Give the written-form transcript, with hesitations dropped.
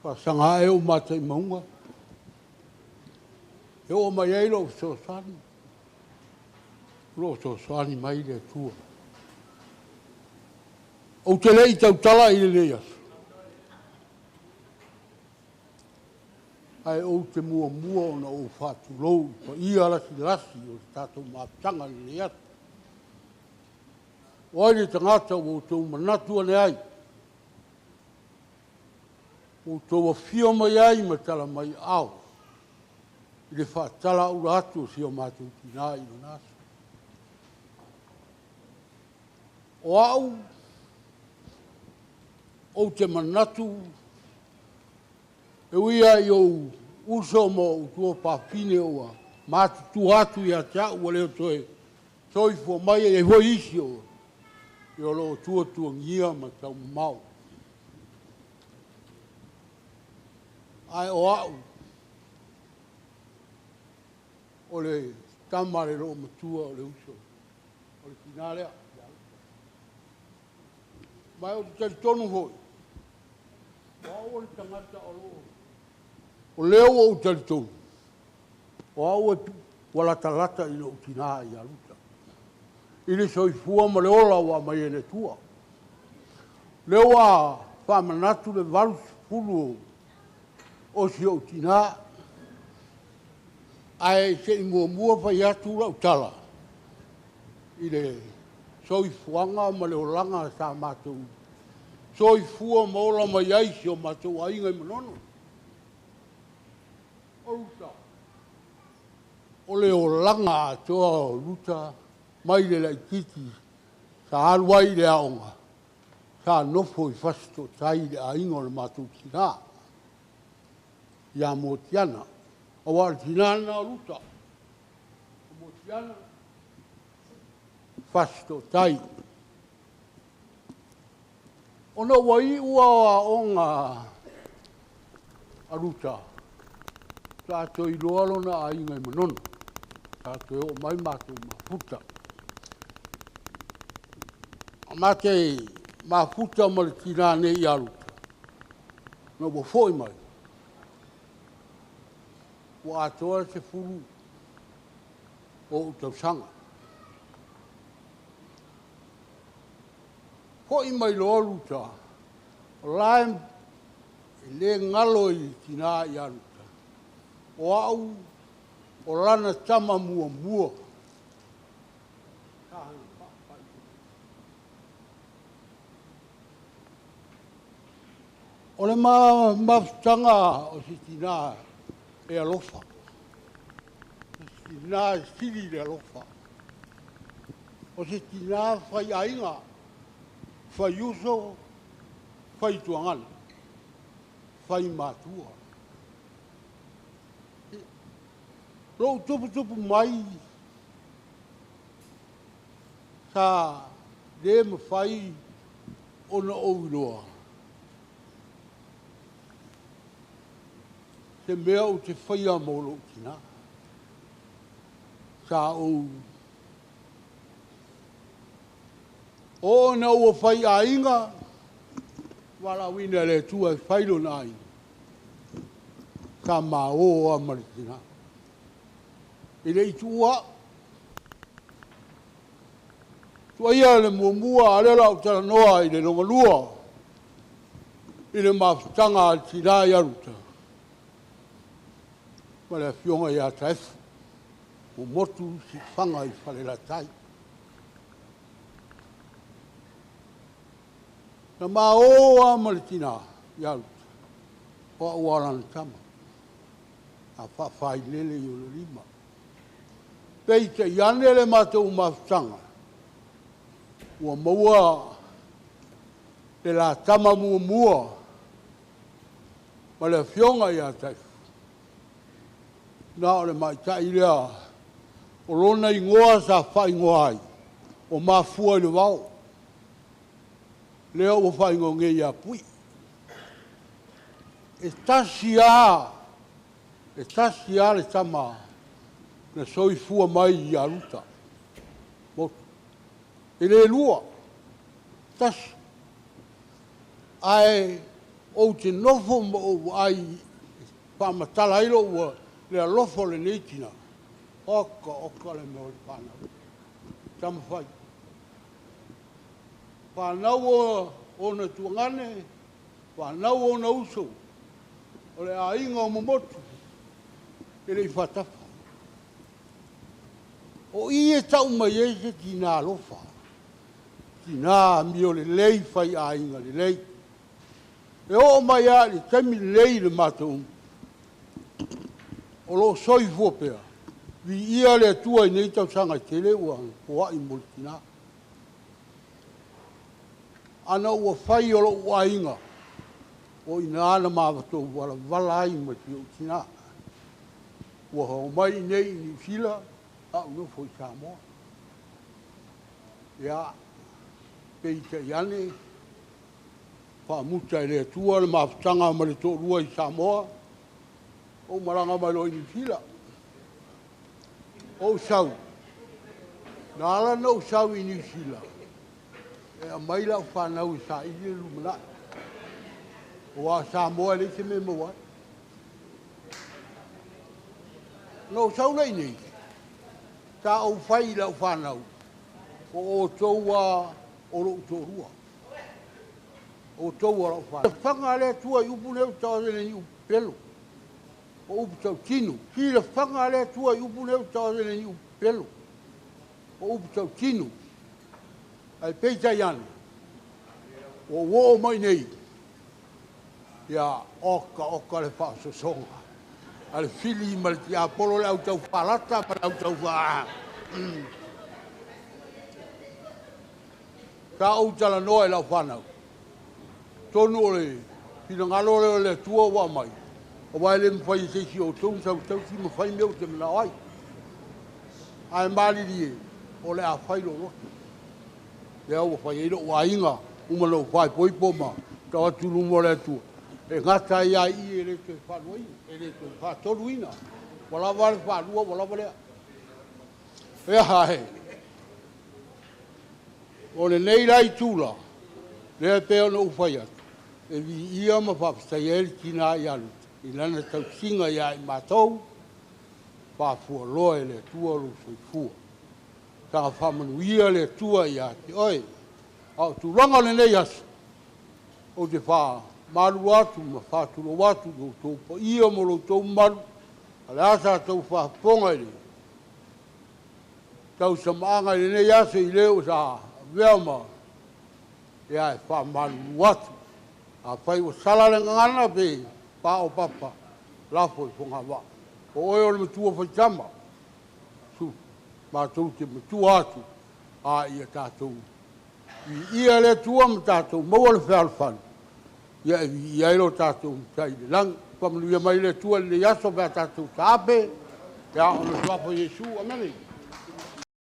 Faasaga ae ou mata i mauga e oo mai ai lou fesoasoani, o lo o fesoasoani mai le Atua. Ou te le i tautala i lenei aso, ae ou te muamua ona ou faatulou i paia lasilasi o le tatou mafutaga i lenei aso. O ai le tagata ua outou manatu ane ai, ua outou afio mai ai ma tala mai aao i le faatalaaula atu o si o matou tina i lona aso. O au, ou te manatu e ui lava i ou uso ma ou tuapafine ua matutua atu ia te au ua le toe soifua mai, e i ai foi isi o lo o tuatuagia ma taumamao. Ae o au, o le tama a le loomatua o le uso, o le tina lea. Ma ou te talitonu foi, o au o le tagata o lo o… O lea ua ou talitonu, o au ua latalata i lou tina ia Ruta i le soifua ma le ola ua aumai e le Atua. O lea ua faamanatu le 80 o si ou tina, ae se i muamua fai atu lau tala i le soifuaga ma le olaga sa matou soifua ma ola mai ai si o matou aiga i Manono. O Ruta, o le olaga atoa o Ruta mai le laitiiti sa alu ai i le aoga, sa nofo i Fasitoouta i le aiga o le matou tina ia Motiana, aua o le tina lena o Ruta, o Motiana Fasitootai. Ona ua iu aoaoga a Ruta, sa toe iloa lona aiga i Manono, sa toe oo mai matou mafuta. Matei mafuta ma le tina nei ia Ruta, ina ua foi mai, ua atoa le 10 o ou tausaga. Foi mai loa Ruta, o la e le galo i le tina ia Ruta, o au o lana tama muamua. O le mafutaga o se tina e alofa, o se tina e sili le alofa, o se tina faiaiga, faiuso, faituagana, faimatua. Lou tuputupu mai sa le mafai ona ou iloa se mea ou te faia mo lou tina. Sa ou oo ina ua faiaiga, valaauina e le Atua e fai lona aiga, sa ma o lava ma le tina. E le i tuua au. Tuuaia le muamua, a o lea o le a ou talanoa i le lona lua i le mafutaga a le tina ia Ruta ma le afioga ia Taefu ua motu Siufaga i Falelatai. Na ma o lava ma le tina ia Ruta, o au lava o lana tama, sa faafailele i ona lima. Peitai ane le matou mafutaga, ua maua le la tama muamua ma le afioga ia Taefu, na o le tamaitai lea o lona igoa sa faaigoa ai o Mafuaalivao, lea ua faaigoa nei ia Pui. E tasi lava, e tasi lava le tama na soifua mai ia Ruta, e le lua, tasi. Ae Ou te nofo ma ou vaai e faamatala ai lou le alofa o lenei tina, oka oka le mea o le fanau. Taumafai. Fanau ona tuagane, fanau ona uso, o le aiga o Momotu, e le i faatafa. O i e tau mai ai se tina alofa, tina amio lelei, faiaiga lelei. E oo mai lava i le taimi lenei i le matou, o lo o soifua pea, viia le Atua i nei tausaga e tele ua foai mo le tina. Ana ua fai o lou aiga, o i ina na matou valavala ai ma si ou tina. Ua omai i inei i Niu Sila, ae ou nofo i Samoa. Ia, peitai ane, faamuta e le Atua le mafutaga ma le toalua i Samoa, ou malaga mai loa i Niu Sila. Ou sau, na ala ona ou sau i Niu Sila, e aumai lau fanau e saili le lumanai, aua o Samoa e leai se mea e maua ai. Ona ou sau lea i inei, sa ou fai i lau fanau, o outou lava o lou toalua, o outou o lau fanau. Silafaga a le Atua i upu nei ou te tau atu e le o ni upu pepelo, o upu tautino. Silafaga a le Atua i upu nei ou te tau atu e le o ni upu pepelo, o upu tautino. Ae peitai ane, ua ou oo mai i inei, ia oka oka le faaosoosoga a le fili ma le tiapolo, le au taufalata ma le au taufaa. Sa ou talanoa i lau fanau, atonu o le finagalo lea o le Atua ua aumai, aua e le mafai e se isi o outou ona sau e tausi ma fai mea ou te manao ai. Ae malilie, o le a fai lou loto. Lea ua fai ai lou aiga, uma ona ou faaipoipo ma tau atu i luma o le Atua, e gata ai lava i i e le toe faaluaina, e le toe faatoluina. Ua lava le faalua ua lava lea. Ia, ae o lenei la itula, lea e pei ona ou fai atu, e viia ma faafetaia ai le tina ia Luta i lana tausiga ia i matou, faafualoa e le Atua lou soifua. Saga faamanuia le Atua ia te oe. A o tulaga o lenei aso, ou te faamalulu atu ma faatulou atu i lo outou paia ma lo outou mamalu, o le a sa outou faafofoga i le tausamaaga i lenei aso i le sa avea ma, ia e faamalulu atu. Afai ua sala le gagana pe paopapa, lafo i fogavaa. O oe o le matua faitama, matou te matua atu, a ia tatou viia le Atua ma tatou maua le fealofani, ia e viia ai lo tatou Matai i le lagi. Faamanuia mai le Atua i lenei aso pe a tatou taape, ia ona o le suafa o Iesu. Amene.